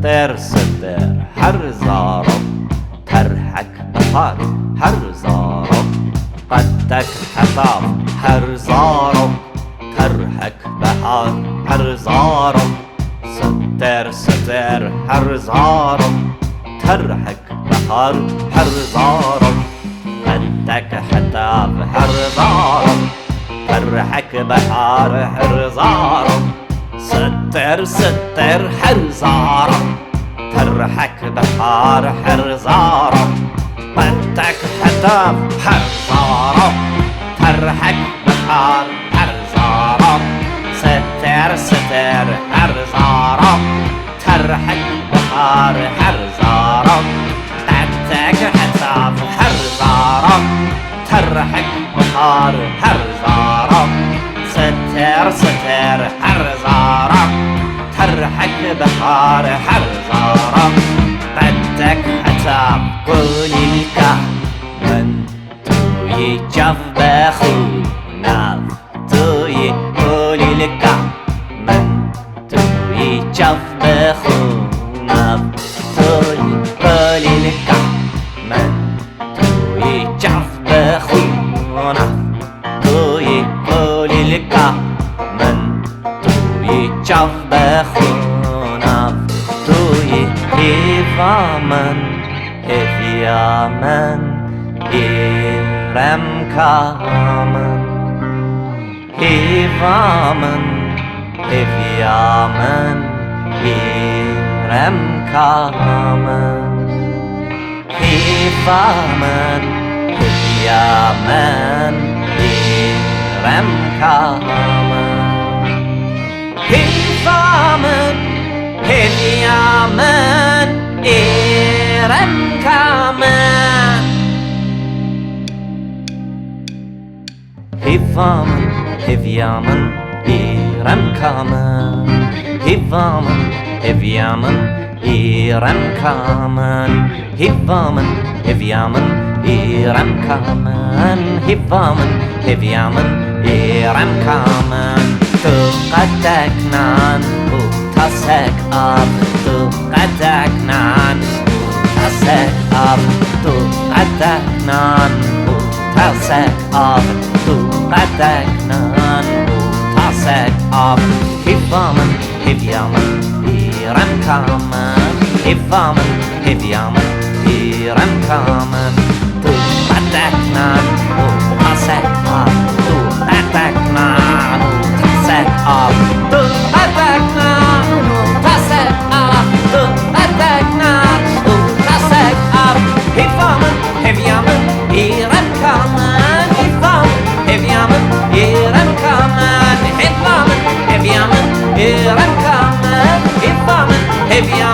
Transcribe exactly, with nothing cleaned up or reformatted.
Siter siter her zarok, terhek bihar her zarok, qetek hetav her zarok, terhek bihar her zarok. Siter siter her zarok, terhek bihar her zarok, qetek hetav her zarok, terhek bihar her zarok. Siter siter her zarok, terhek bihar her zarok, qetek hetav her zarok, terhek bihar her zarok. Siter siter her zarok, terhek bihar her zarok, qetek hetav her zarok, terhek bihar her zarok. Siter siter her zarok, terhek bihar her zarok, qetek hetav kulîlka min. Tu yî çav bexû nav, tu yî kulîlka min. Tu yî çav bexû nav, tu yî kulîlka min. Tu yî çav bexû nav, tu yî kulîlka min. Tu yî çav bexû nav, tu yî hêva min. Hêviya min, îremka min. Hêva min, hêviya min, îremka min. Hêva min, hêviya min, îremka min. Hêva min, hêviya min, îremka min. Hêva min, hêviya min, îremka min. Hêva min, hêviya min, îremka min. Hêva min, hêviya min, îremka min. Hêva min, hêviya min, îremka min. Tu qetek nan û tasek av. Tu qetek nan û tasek av. Tu qetek nan û tasek av. Tu qetek nan û tasek av. Hêva min, hêviya min, îremka min. Hêva min, hêviya min, îremka min. Tu qetek nan û tasek av. Tu qetek nan û tasek av. Tu qetek nan û tasek av. Tu qetek nan û tasek av. Hêva min, hêviya min, îremka min. Hêva min, hêviya min, îremka min. Hêva min, hêviya min, îremka min. Hêva min, hêviya